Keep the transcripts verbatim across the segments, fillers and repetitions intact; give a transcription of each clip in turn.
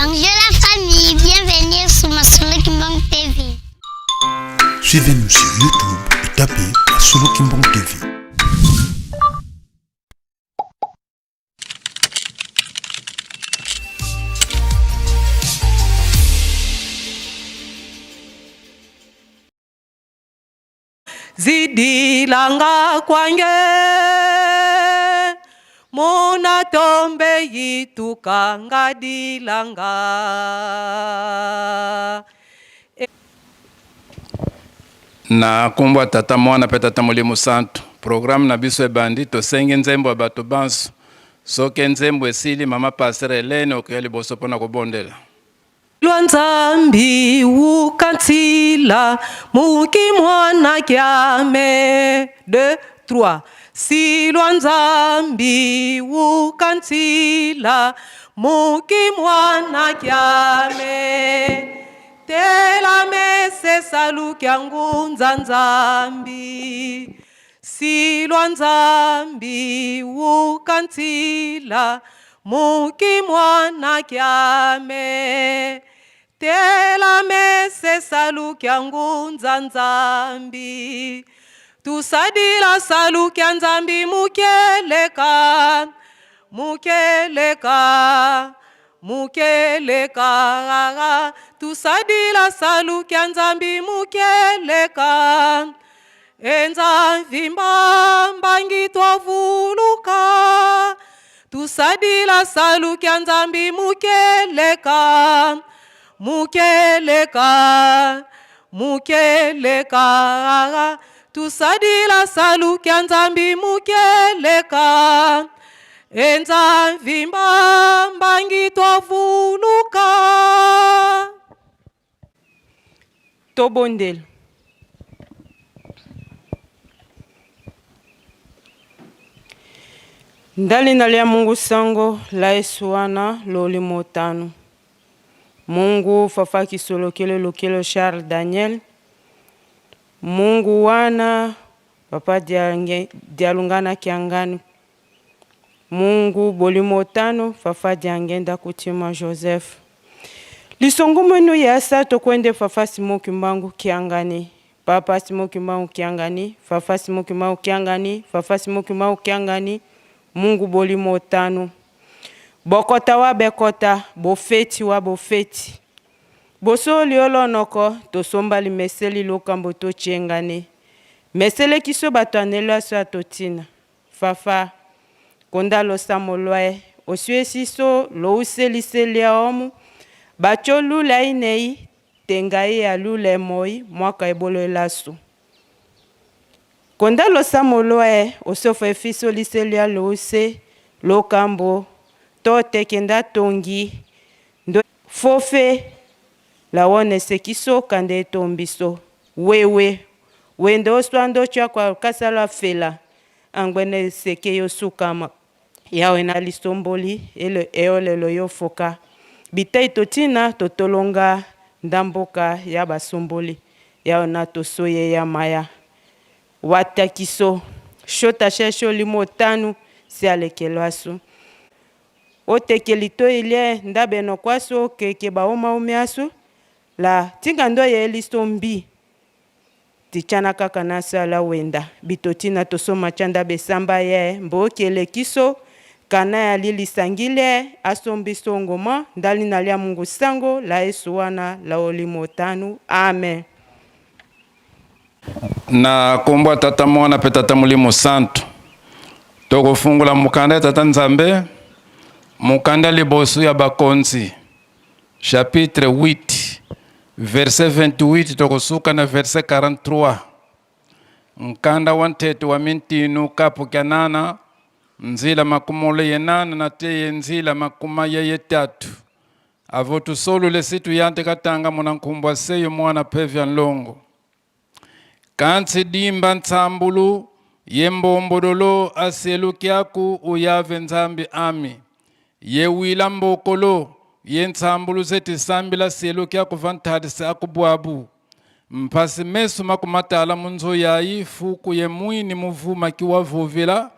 Bonjour la famille, bienvenue sur Masolo Kimbangu T V. Suivez-nous sur YouTube et tapez Masolo Kimbangu T V. Zidilanga kwa nge, muna tombe yitukanga dilanga. Na nkumbu a Tata, Mwana mpe Tata Molimo Santu. Programme na biso ebandi, tosengi nzembo ya bato banso. Soki nzembo esili, mama pasteur Hélène, okoya liboso mpo na kobondela. Silwa Nzambi wuka nsila mu kimwana kiame. Deux, trois. Silwa Nzambi wuka nsila mu kimwana kiame. Tela mese salu kia ngunza Nzambi. Silwa Nzambi wuka nsila mu kimwana kiame. Tela mese salu kia ngunza Nzambi. Tusadila salu kia Nzambi mu kieleka, mu kieleka, mu kieleka. Tusadila salu kia Nzambi mu kieleka. E Nzambi mba-, mbangi twavuluka. Tusadila salu kia Nzambi mu kieleka, mu kieleka, mu kieleka. Tusadila salu kia Nzambi mu kieleka. E Nzambi mba-, mbangi twavuluka. Tobondela. Ndalina lia Mungu Sango, la Yesu wana, loli motanu. Mungu fafa Kisolokele Lokelo Charles Daniel. Mungu wana, papa Diange-, Dialungana Kiangani. Mungu boli motanu, fafa Diangenda Kutima Joseph. Lisongo meno ya sa tokwende fafa Simon Kimbangu Kiangani. Papa Simon Kimbangu Kiangani, fafa Simon Kimbangu Kiangani, fafa Simon Kimbangu Kiangani, Mungu boli motanu. Bokota wa bekota, bofeti wa bofeti. Boso liolo noko, tosomba limeseli lokambo totiengane. Mesele kiso bato anelo aso atotina. Fafa, konda losamu lwae, oswesi so, louse lise lia omu, batio lula inei, tenga ye ya lula e moi, mwaka ebolo e lasu. Konda losamu lwae, osofa e fiso lise lia louse, lokambo, to teke nda tongi, ndo fofe, lawonese kiso kanda e tombiso. Wewe, wenda oswa ndo tia kwa kasa lwa fela, angwene seke yo sukama. Yawe na lisomboli, ele-, eolelo yo foka. Bita itotina, totolonga ndamboka ya basomboli. Yawe na tosoye ya maya. Wata kiso, shota shesho limo tanu, si alekelo asu. Oteke litoyi lie ndabeno kwasu, keke bauma ume asu, la tinga ndo ye lisombi. Titiana kaka na sala wenda. Bitotina tosoma tianda besamba ye, mbo kele kiso, kana ya lili sangile, asombi songoma, ndalina lia Mungu Sango, la Yesu wana, la olimo tanu. Amen. Na nkombo ya Tata, Mwana mpe Tata Molimo Santu. Tokofungula mukanda ya Tata Nzambe, mukanda liboso ya Bakonzi, chapitre huit, verset vingt-huit, tokosuka na verset quarante-trois. Nkanda wa ntete wa mintinu, kapu kia nana, nzila makumole ye nana, nate ye nzila makumaya ye tatu. Avo tusolule si tuyantika tanga muna nkumbu a Se yo Mwana Mpeve ya Nlongo. Kansi dimba nsambulu ye mbombodolo a sielo kiaku, o Yave Nzambi ami. Ye wila mbokolo ye nsambulu zeti sambila sielo kiaku va ntadisi aku bwabu. Mpasi meso maku matala mu nzo yayi, fuku ye mwini mu vuma ki wavovela,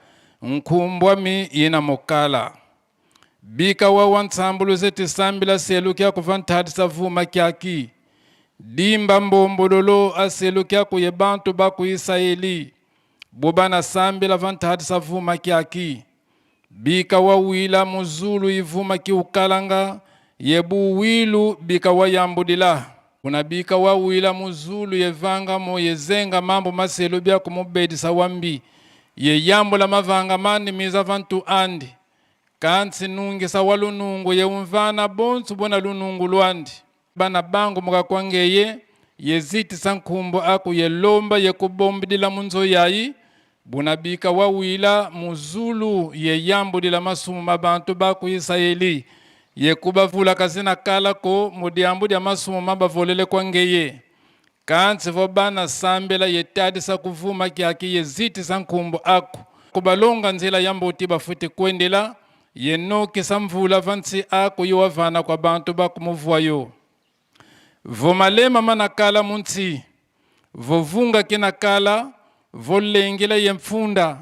nkumbu ami yina mo kala. Bika wawa nsambulu zeti sambila selo kiaku va ntadisa vuma kiaki. Dimba mbombololo a selo kiaku ye bantu ba ku Isayeli. Bu bana sambila va ntadisa vuma kiaki. Bika wawila mu zulu i vuma kiukalanga, ye buwilu bika wayambudila. Buna bika wawila mu zulu ye vanga mo ye zenga mambu ma selo biaku mu bedisa wambi, ye yambula mavanga mandi miza va ntu andi. Kansi nungisa wa lunungu ye umvana bonso buna lunungu lwandi. Bana bangumuka kwa ngeye, ye zitisa nkumbu aku ye lomba ye kubombidila mu nzo yayi, buna bika wawila mu zulu ye yambudila masumu ma bantu ba ku Isayeli, ye kubavula kazina kala ko mu diambu dia masumu ma bavolele kwa ngeye. Kansi vo bana sambila ye tadisa ku vuma kiaki ye zitisa nkumbu aku, kubalonga nzila ya mbote bafwete kwendila, ye nokisa mvula va nsi aku yi wavana kwa bantu ba ku muvwa yo. Vo malema mana kala mu nsi, vo vunga kina kala, vo lengila ye mfunda,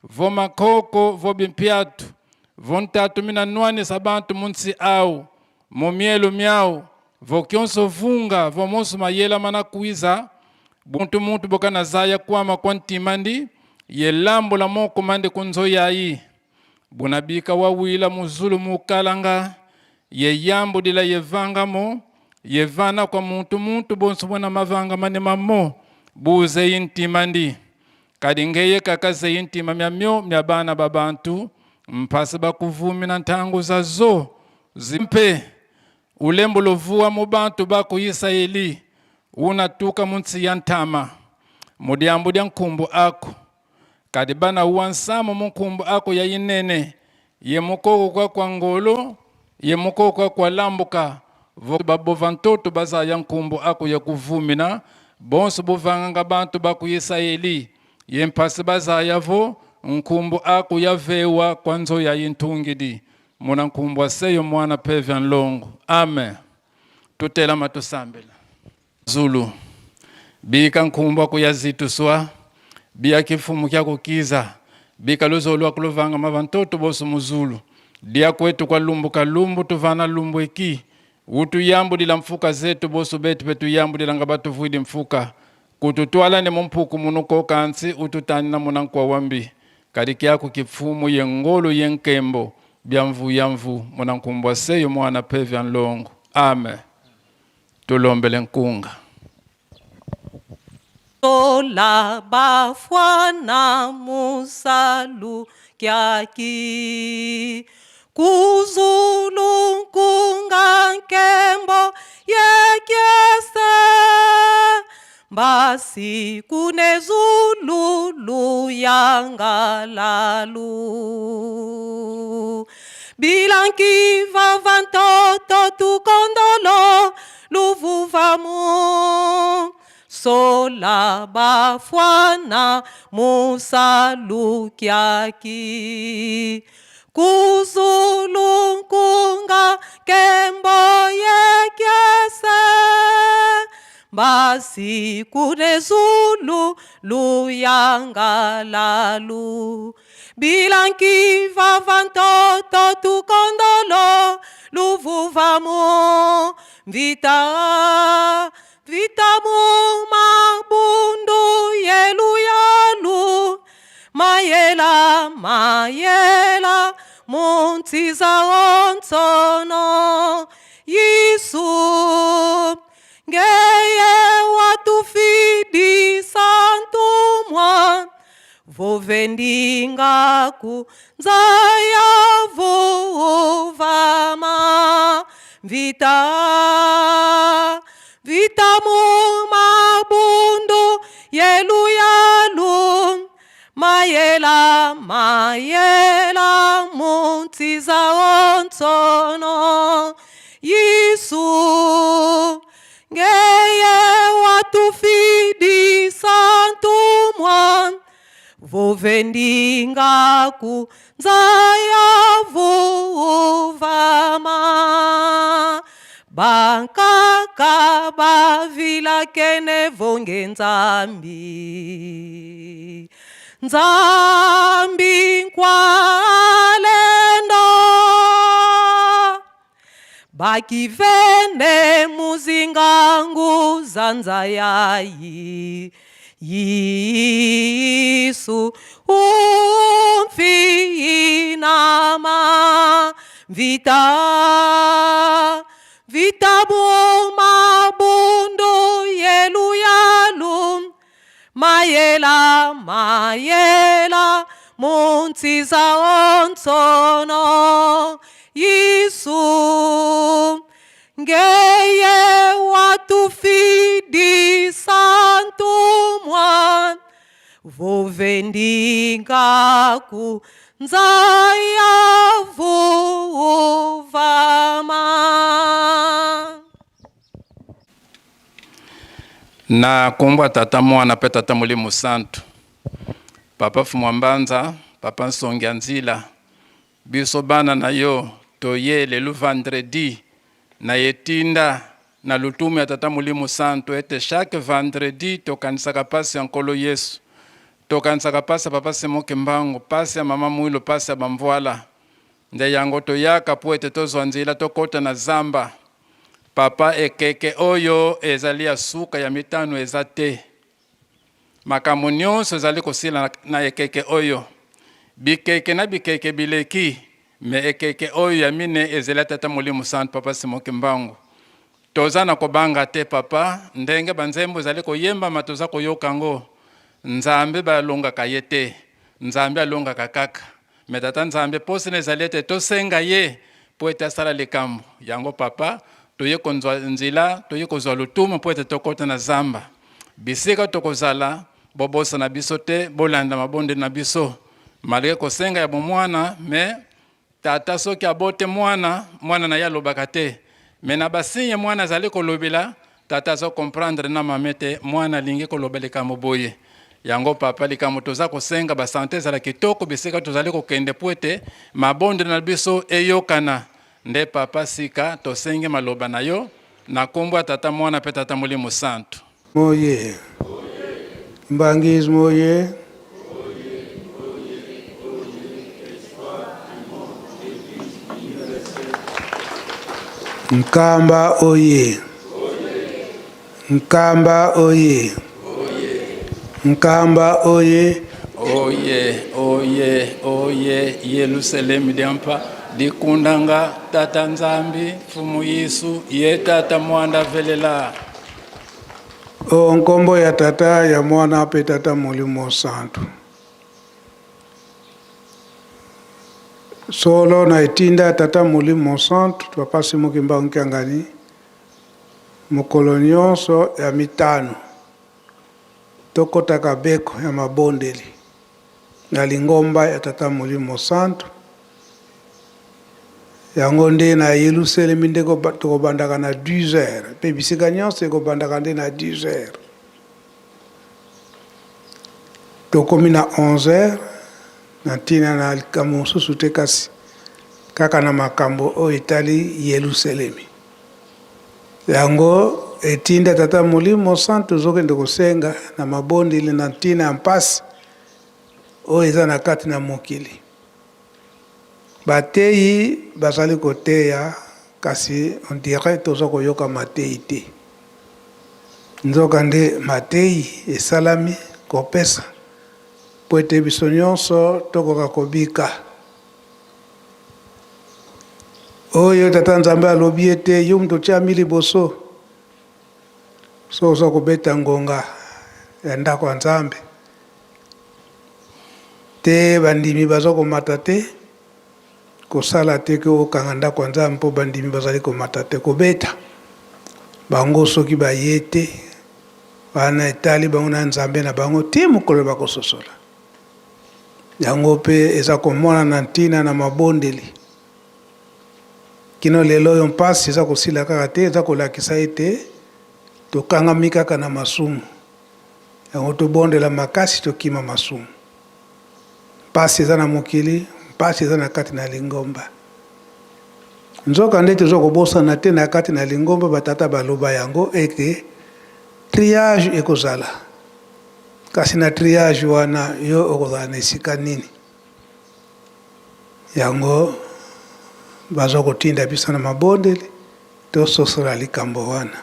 vo makoko, vo bimpiatu, vo ntatu mina nwanisa bantu mu nsi au, mu mielo miau, vo kionso vunga, vo monso mayela mana kwiza, buntu muntu bu kana zaya kwama kwa ntima ndi, ye lambula moko mandi ku nzo yayi. Buna bika wawila mu zulu mu kalanga, ye yambudila ye vanga mo, ye vana kwa muntu muntu bonso buna mavanga mandi mamo, bu zeyi ntima ndi. Kadi ngeye kaka zeyi ntima miamio mia bana ba bantu, mpasi bakuvumina ntangu zazo zimpe. Ulembolo vua mu bantu ba ku Isayeli, una tuka mu nsi ya ntama, mu diambu dia nkumbu aku. Kadi bana ua nsamu mu nkumbu aku ya inene, ye mu koko kwa kwa ngolo, ye mu koko kwa kwa lambuka, vo babo va ntoto bazaya nkumbu aku ye kuvumina, bonso bu vanganga bantu ba ku Isayeli, ye mpasi bazaya vo nkumbu aku ya vewa kwa nzo yayi ntungidi. Muna nkumbu a Se yo, Mwana, Mpeve ya Nlongo. Amen. Tutelama tusambila. Zulu. Bika nkumbu aku ya zituswa, bia kimfumu kiaku kiza, bika luzolo lwaku luvangama va ntoto bonso mu zulu. Dia kwetu kwa lumbu ka lumbu tuvana lumbu eki. Utuyambudila mfuka zetu bonso betu mpe tuyambudilanga batuvwidi mfuka. Kututwala nde mu mpukumunu ko, kansi ututanina muna nkwa wa mbi. Kadi kiaku kimfumu ye ngolo ye nkembo, bia mvu ya mvu, muna nkumbu a Se yo, Mwana, Mpeve ya Nlongo. Amen. Tulombele nkunga. Sola bafwana mu salu kiaki, ku zulu nkunga, nkembo ye kiese, mbasi kuna zulu luyangalalu. Bila nki vava ntoto tukondolo luvuvamu, sola bafwana mu salu kiaki. Ku zulu nkunga, nkembo ye kiese, mbasi kuna zulu luyangalalu. Bila nki vava ntoto tukondolo luvuvamu, mvita, mvita mu mabundu ye luyalu, mayela, mayela mu nsi zawonsono. Yesu, ngeye watufidisa ntumwa, vove ndinga ku nza ya vuvama. Mvita, mvita mu mabundu ye luyalu, mayela, mayela mu nsi zawonsono. Yesu, ngeye watufidisa ntumwa, vove ndinga ku nza ya vuvama. Bankaka bavilakene vo nge Nzambi, Nzambi nkwa lendo. Pakivene mu zingangu za nza yayi, Yesu umfina mavita, vita bu mabundu ye luyalu, mayela, mayela mu nsi zawonsono. Yesu, ngeye watufidisa ntumwa, vova e ndinga ku nza ya vuvama. Na nkumbu a Tata, Mwana mpe Tata Molimo Santu. Papa Mfumu a Mbanza, Papa Nsongi a Nzila, biso bana na yo, toye lelo vendredi, na etinda, na lutumu ya Tata Molimo Santu, ete chaque vendredi tokanisaka mpasi ya Nkolo Yesu. Tokanisaka mpasi ya Papa Simon Kimbangu, mpasi ya Mama Mwilu, mpasi ya bamvwala. Nde yango toyaka mpo ete tozwa nzila, tokota na zamba. Papa, ekeke oyo ezali ya suka, ya mitanu eza te. Makambo nyonso ezali kosila na, na ekeke oyo. Bikeke na bikeke bileki, mais ekeke oyo ya mine ezali ya Tata Molimo Santu, Papa Simon Kimbangu. Toza na kobanga te, Papa, ndenge banzembo ezali koyembama, toza koyoka yango. Nzambe balongaka ye te. Nzambe alongaka kaka. Mais Tata Nzambe, mposa na ezali ete tosenga ye mpo ete asala likambo. Yango, Papa, toye kozwa nzila, toye kozwa lutumu mpo ete tokota na zamba. Bisika tokozala, bobosana biso te, bolanda mabondeli na biso. Malgré kosenga ya bomwana, mais tata soki abote mwana, mwana na ye alobaka te. Mais na basigne mwana azali kolobela, tata azo comprendre na mama ete mwana alingi koloba likambo boye. Yango, Papa, likambo toza kosenga, basante ezala kitoko bisika tozali kokende, mpo ete mabondeli na biso eyokana. Nde, Papa, sika tosengi maloba na yo, na nkombo ya Tata, Mwana mpe Tata Molimo Santu. Oye. Kimbanguisme oye. Nkamba oye. Nkamba oye. Nkamba oye. Oye, oye, oye, Yelusalemi dia mpa, dikundanga Tata Nzambi, Mfumu Yesu, ye Tata Mwanda velela. O nkombo ya Tata, ya Mwana mpe Tata Molimo Santu. Solo na etinda ya Tata Molimo Santu, Papa Simon Kimbangu Kiangani, mokolo nyonso ya mitanu, tokotaka beko ya mabondeli na lingomba ya Tata Molimo Santu. Yango nde na Yelusalemi nde koba-, tokobandaka na dix heures, mpe bisika nyonso ekobandaka nde na dix heures. Tokomi na onze heures, na ntina na likambo mosusu te, kasi kaka na makambo oyo etali Yelusalemi. Yango etinda Tata Molimo Santu tozokende kosenga na mabondeli na ntina ya mpasi oyo eza na kati na mokili. Bateyi bazali koteya, kasi on dirait toza koyoka mateyi te. Nzokande mateyi esalami kopesa mpo ete biso nyonso tokoka kobika. Oyo Tata Nzambe alobi ete yo moto otiami liboso, so oza kobeta ngonga ya ndako ya Nzambe te, bandimi baza komata te, kosala te ke okanga ndako ya Nzambe mpo bandimi bazali komata te. Kobeta bango, soki baye te, wana etali bango na Nzambe na bango ti mokolo bakososola. Yango mpe eza komonana ntina na mabondeli. Kino lelo oyo mpasi eza kosila kaka te, eza kolakisa ete tokangami kaka na masumu. Yango tobondela makasi, tokima masumu. Mpasi eza na mokili, mpasi eza na kati na lingomba. Nzokande toza kobosana te, na kati na lingomba batata baloba yango ete triage ekozala. Kasi na triage wana, yo okozala na esika nini? Yango baza kotinda biso na mabondeli, Tososola likambo wana.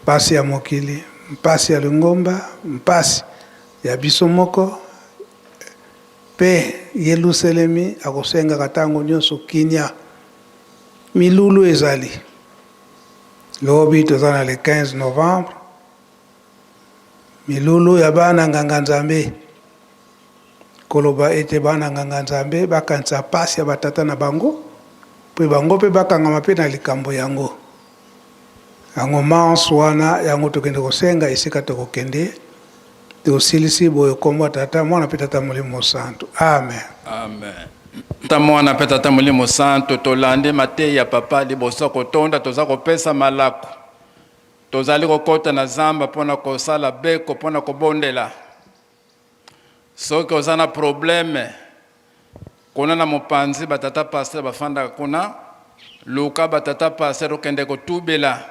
Mpasi ya mokili, mpasi ya lingomba, mpasi ya biso moko, mpe Yelusalemi akosengaka ntango nyonso kimia. Milulu ezali. Lobi toza na le quinze novembre. Milulu ya bana nganga-Nzambe. Koloba ete bana nganga-Nzambe bakanisa mpasi ya batata na bango, mpe bango mpe bakangama mpe na likambo yango. Yango manso wana, yango tokende kosenga esika tokokende. Tosilisi boye, kombo ya Tata, Mwana mpe Tata Molimo Santu. Amen. Amen. Tata, Mwana mpe Tata Molimo Santu, tolandi mateya ya Papa. Liboso ya kotonda, toza kopesa malako. Tozali kokota na zamba mpo na kosala beko, mpo na kobondela. Soki oza na problème, kuna na mopanzi batata pasteur bafandaka kuna, luka batata pasteur okende kotubela.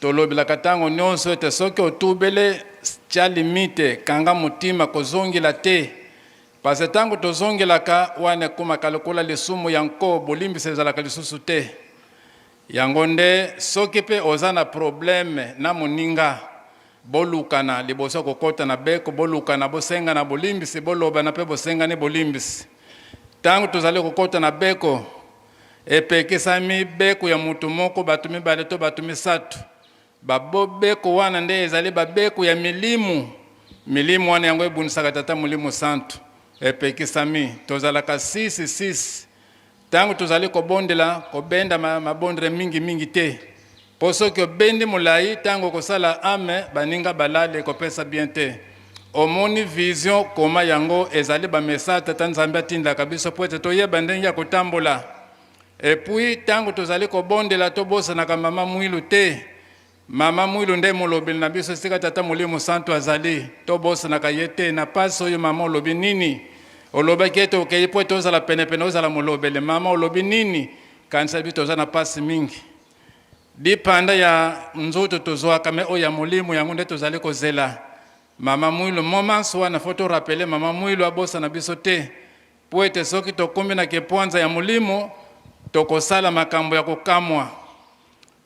Tolobelaka ntango nyonso ete soki otubele, tya limite, kanga motima, kozongela te. Parce que ntango tozongelaka, wana ekomaka lokola lisumu ya nko, bolimbisi ezalaka lisusu te. Yango nde, soki mpe oza na problème na moninga, bolukana liboso ya kokota na beko, bolukana, bosengana bolimbisi, bolobana mpe bosengani bolimbisi. Ntango tozali kokota na beko, epekisami beko ya moto moko, bato mibale to bato misato. Babo-, beko wana nde ezali babeko ya milimo. Milimo wana yango ebundisaka Tata Molimo Santu. Epekisami. Tozalaka six six. Ntango tozali kobondela, kobenda ma-, mabondele mingi mingi te. Mpo soki obendi molai, ntango okosala amen, baninga balali, ekopesa bien te. Omoni vision, koma yango, ezali bamessage Tata Nzambe atindaka biso mpo ete toyeba ndenge ya kotambola. Et puis, ntango tozali kobondela, tobosanaka mama Mwilu te. Mama Mwilu nde molobeli na biso esika Tata Molimo Santu azali. Tobosanaka ye te. Na mpasi oyo, mama, olobi nini? Olobaki ete okei mpo ete ozala penepene, ozala molobeli. Mama, olobi nini? Kanisa biso toza na mpasi mingi. Dipanda ya nzoto tozwaka, mais oyo ya molimo, yango nde tozali kozela. Mama Mwilu, mo manso wana faut to rappeler Mama Mwilu abosana biso te. Mpo ete soki tokomi na kipwanza ya molimo, tokosala makambo ya kokamwa.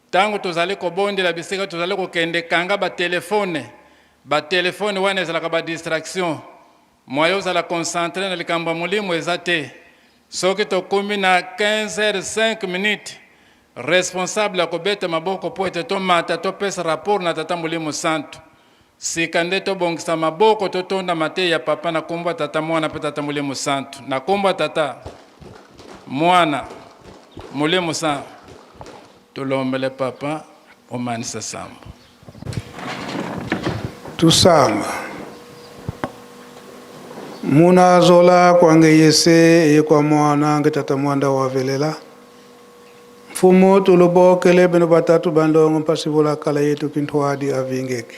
Ntango tozali kobondela, bisika tozali kokende, kanga batelefone. Batelefone wana ezalaka badistraction. Moyen ozala concentré na likambo ya molimo eza te. Soki tokomi na quinze heures cinq minutes, responsable akobeta maboko mpo ete tomata, topesa rapport na Tata Molimo Santu. Sika nde tobongisa maboko, totonda mateya ya Papa na nkombo ya Tata, Mwana mpe Tata Molimo Santu. Na nkombo ya Tata, Mwana, Molimo Santu. Tulombele Papa omanisa sambu. Tusamba. Muna zola kwa ngeye se ye kwa Mwana nge Tata Mwanda wa velela. Mfumu, tulubokele beno batatu banlongo mpasi vula kala yetu kintwadi avingeke.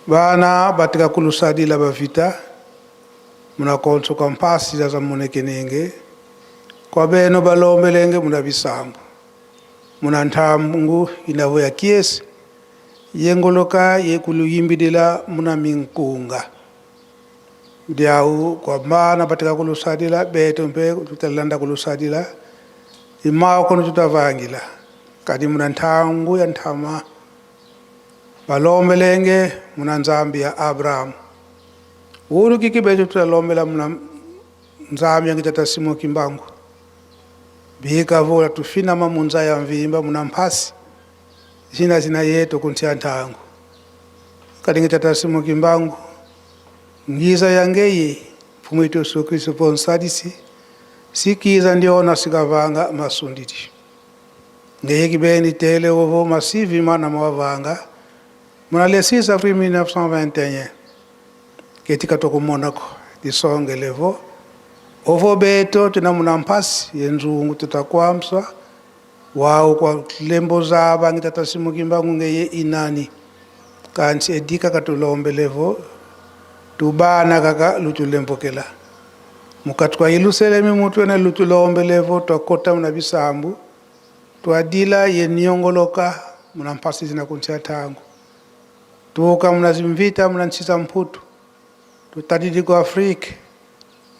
Bana batika kulusadila bavita, muna konso kwa mpasi zazamonekenenge, kwa beno balombelenge muna bisambu, muna ntangu ina vo ya kiese, yengoloka ye kuluyimbidila muna minkunga. Diau kwa bana batika kulusadila, beto mpe tutalanda kulusadila, i mao kono tutavangila, kadi muna ntangu ya ntama. Balombelenge muna Nzambi ya Abraham. Wunu kiki beto tutalombela muna Nzambi ya nge Tata Simon Kimbangu. Bika vo tufinama mu nza ya mvimba, muna mpasi zina zina yeto ku nsi a ntangu. Kadi nge Tata Simon Kimbangu, ngiza ya ngeye, Mfumu yetu Yesu Kristu vo nsadisi, si kiza ndiona si kavanga masundidi. Ngeye kibeni tele ovo masivi mana mavanga, muna le six avril mille neuf cent vingt et un. Keti ka tukumona ko, disongele vo, ovo beto tuna muna mpasi ye nzungu tutakwamswa, wau kwa lembo zaba nge Tata Simon Kimbangu ngeye i nani. Kansi edika katulombele vo, tubana kaka lutulembokela. Mu kati kwa Yelusalemi mu twena lutulombele vo, twakota muna bisambu, twadila ye niongoloka muna mpasi zina ku nsi a ntangu. Tuka muna zimvita muna nsi za Mputu, tutadidi ku Afrique.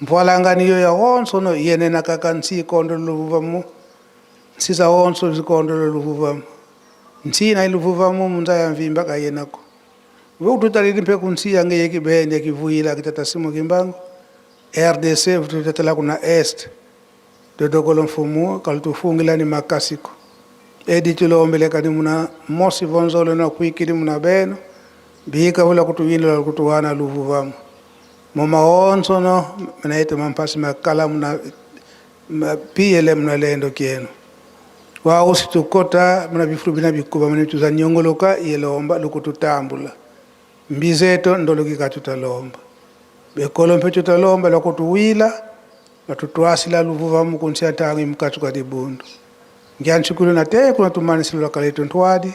Mvwalangani yo yawonsono yena kaka nsi kondo luvuvamu. nsi zawonso zikondolo luvuvamu. Nsi yina i luvuvamu mu nza ya mvimba ka yena ko. Vo tutadidi mpe ku nsi ya ngeye kibeni ya kivwila ki Tata Simon Kimbangu, R D C, vo tutatala kuna Est, dodokolo mfumu, ka lutufungilani makasi ko. Edi tulombele kani muna mosi vo nzololo na kwikidi muna beno, bika vula kutuwindula kutuwana luvuvamu. Mo mawonsono, mena yeto ma mpasi makala muna, ma, piyele muna lendo kieno. Wau si tukota muna bifulu bina bikubamene, tuzaya niongoloka ye lomba lukututambula. Mbi zeto ndolo ki ka tutalomba. Bekolo mpe tutalomba lwakutuwila, lwatutwasila luvuvamu ku nsi a ntangu yi mu katuka dibundu. Nkia nsikulu na te kuna tumanisila lwakala yeto ntwadi,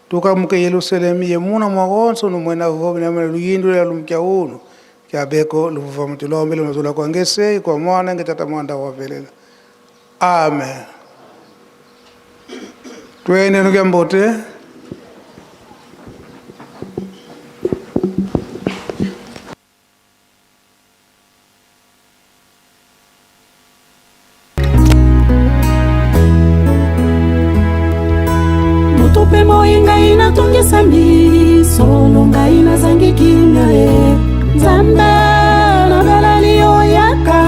tuka mu ke Yelusalemi ye muna mawonsono mwena vova bina muna luyindula lumbu kia unu kia beko luvuvamu. Tulombele mu zola kwa Nge Se, kwa Mwana, Nge Tata Mwanda Wavelela. Amen. Twendeno kiambote. Moto mpe moyi ngai natungisa miso, solo ngai nazangi kimia e. Nzambe, nabeleli yo, yaka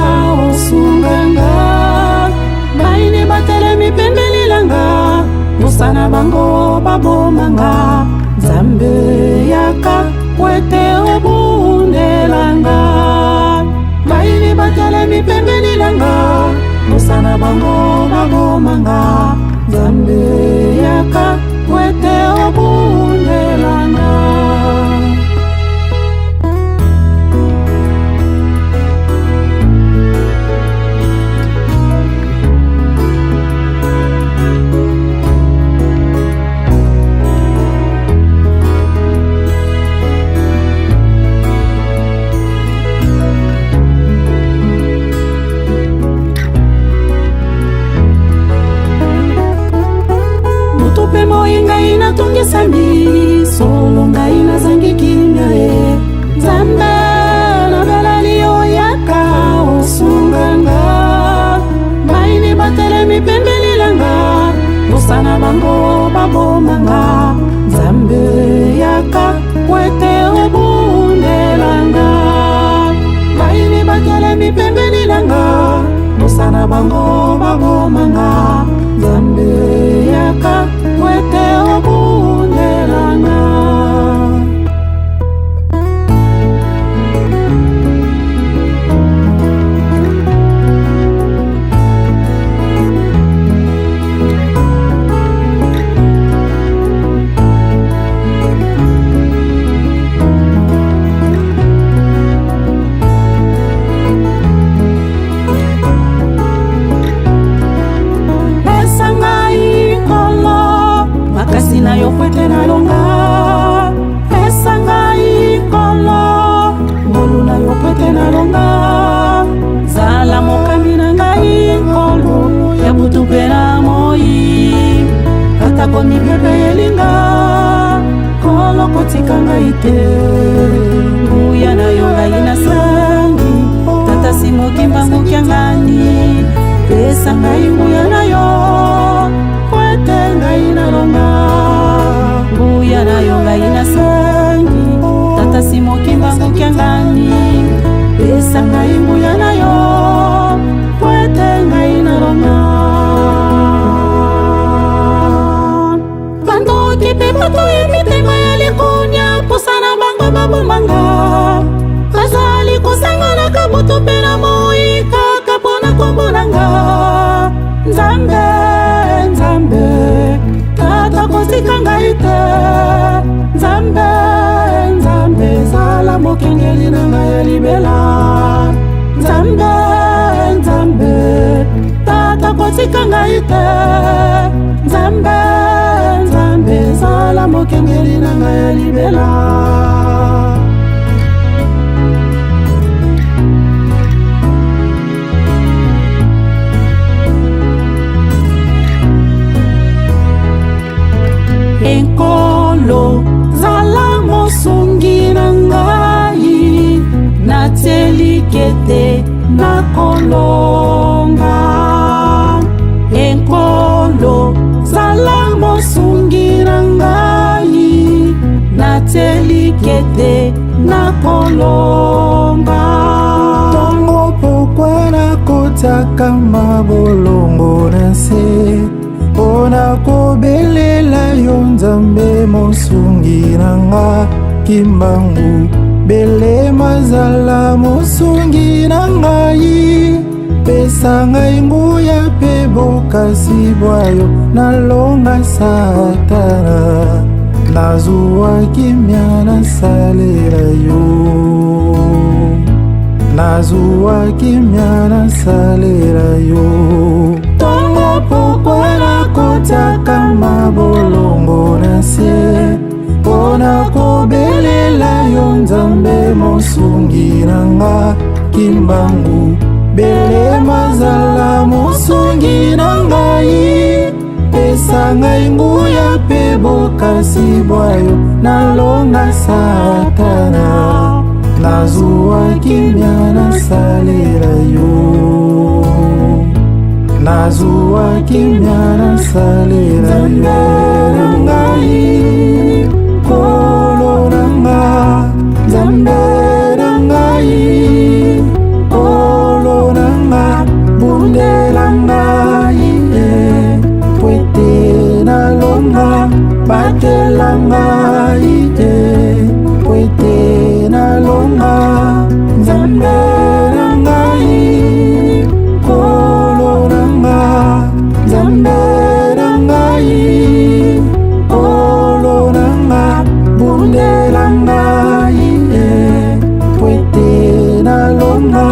osunga nga. Bayini batelemi pembeni na nga, posa na bango baboma nga. Nzambe, yaka, po ete obundela nga. Bayini batelemi pembeni na nga, posa na bango baboma nga. Nzambe, yaka, po ete obundela nga. Moto mpe moyi ngai natungisa miso, solo ngai nazangi kimia e. Nzambe, nabeleli yo, yaka osunga nga. Bayini batelemi pembeni na nga, posa na bango baboma nga. Nzambe, yaka, po ete obundela nga. Bayini batelemi pembeni na nga, posa na bango baboma nga. Nzambe, yaka, po ete obundela nga. Pesa ngai, Nkolo, makasi na yo po ete nalonga. Pesa ngai, Nkolo, ngolu na yo po ete nalonga. Zala mokambi na ngai, Nkolo, ya butu mpe na moyi. Atako mipepe eyeli nga, Nkolo, kotika ngai te. Nguya na yo ngai nazangi, Tata Simon Kimbangu Kiangani. Pesa ngai nguya na yo, po ete ngai nalonga. Nguya na yo ngai nazangi, Tata Simon Kimbangu Kiangani. Pesa ngai nguya na yo, po ete ngai nalonga. Bandoki mpe bato ya mitema ya likunya, posa na bango baboma nga. Bazali kosangana ka butu mpe na moyi, kaka po na kombo na nga. Nzambe, Nzambe, Tata, kotika ngai te. Nzambe, Nzambe, zala mokengeli na ngai ya libela. Nzambe, Nzambe, Tata, kotika ngai te. Nzambe, Nzambe, zala mokengeli na ngai ya libela. E Nkolo, zala mosungi na ngai, natieliki ete nakolonga. E Nkolo, te nakolonga. Tongo pokwa nakotaka mabolongo na nse, mpo na kobelela yo, Nzambe mosungi na nga, Kimbangu, bele mazala mosungi na ngai. Pesa ngai nguya mpe bokasi bwa yo, nalonga Satana. Nazwa kimia nasalela yo. Nazwa kimia nasalela yo. Tongo pokwa nakotaka mabolongo na nse, mpo na kobelela yo, Nzambe mosungi na nga, Kimbangu, bele mazala mosungi na ngai. Pesa ngai nguya mpe bokasi bwa yo, nalonga Satana. Nazwa kimia nasalela yo. Nazwa kimia nasalela yo. Nzambe na ngai, Nkolo na nga, Nzambe na ngai, Nkolo na nga, bundela ngai, eh, mpo ete nalonga, batela ngai, eh, mpo ete nalonga. Nzambe na ngai, Nkolo na nga, Nzambe na ngai, Nkolo na nga, bundela ngai, eh, mpo ete nalonga,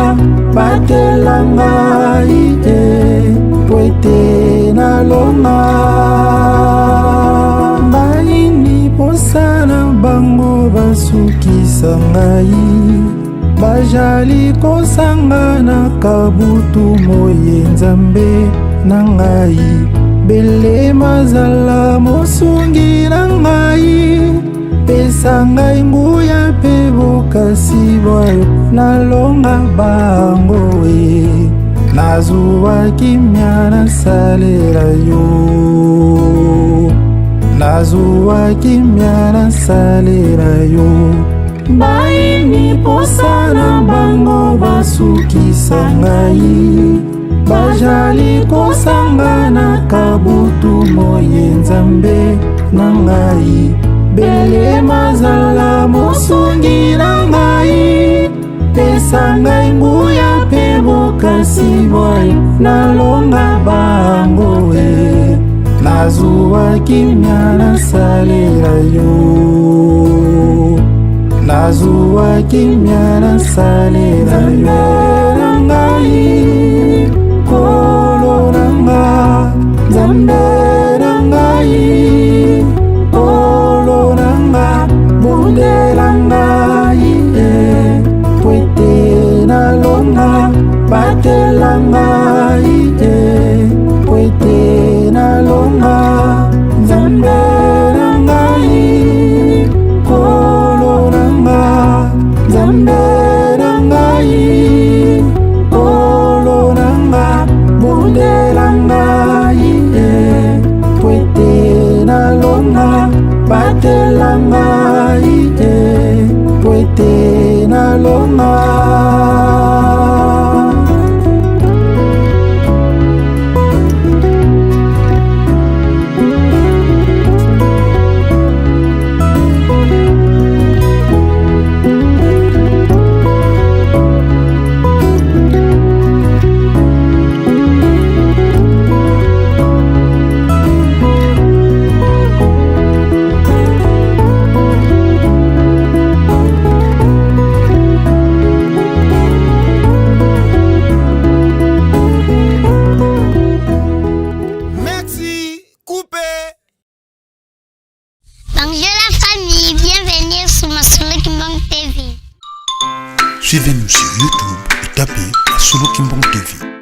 batela ngai, eh, mpo ete nalonga. Bayini posa na bango basukisa ngai. Bazali kosangana kabutu moye, Nzambe na ngai, bele mazala mosungi na ngai. Pesa ngai nguya mpe bokasi bwa yo, nalonga bango, eh. Nazwa kimia nasalela yo. Nazwa kimia nasalela yo. Bayini posa na bango basukisa ngai. Bazali kosangana kabutu moye, Nzambe na ngai, bele mazala mosungi na ngai. Pesa ngai nguya mpe bokasi bwa yo, nalonga bango, eh. Nazwa kimia nasalela yo. Nazwa kimia nasalela yo. Nzambe na ngai, Nkolo na nga, Nzambe na ngai, Nkolo na nga, bundela ngai, eh, mpo ete nalonga, batela ngai, eh, mpo ete nalonga. Nzambe na ngai, Nkolo na nga, Nzambe na ngai, Nkolo na nga, bundela ngai, eh, mpo ete nalonga, batela ngai, eh, mpo ete nalonga. Merci, coupez. Bonjour la famille, bienvenue sur Masolo Kimbangu T V. Suivez-nous sur YouTube et tapez Masolo Kimbangu T V.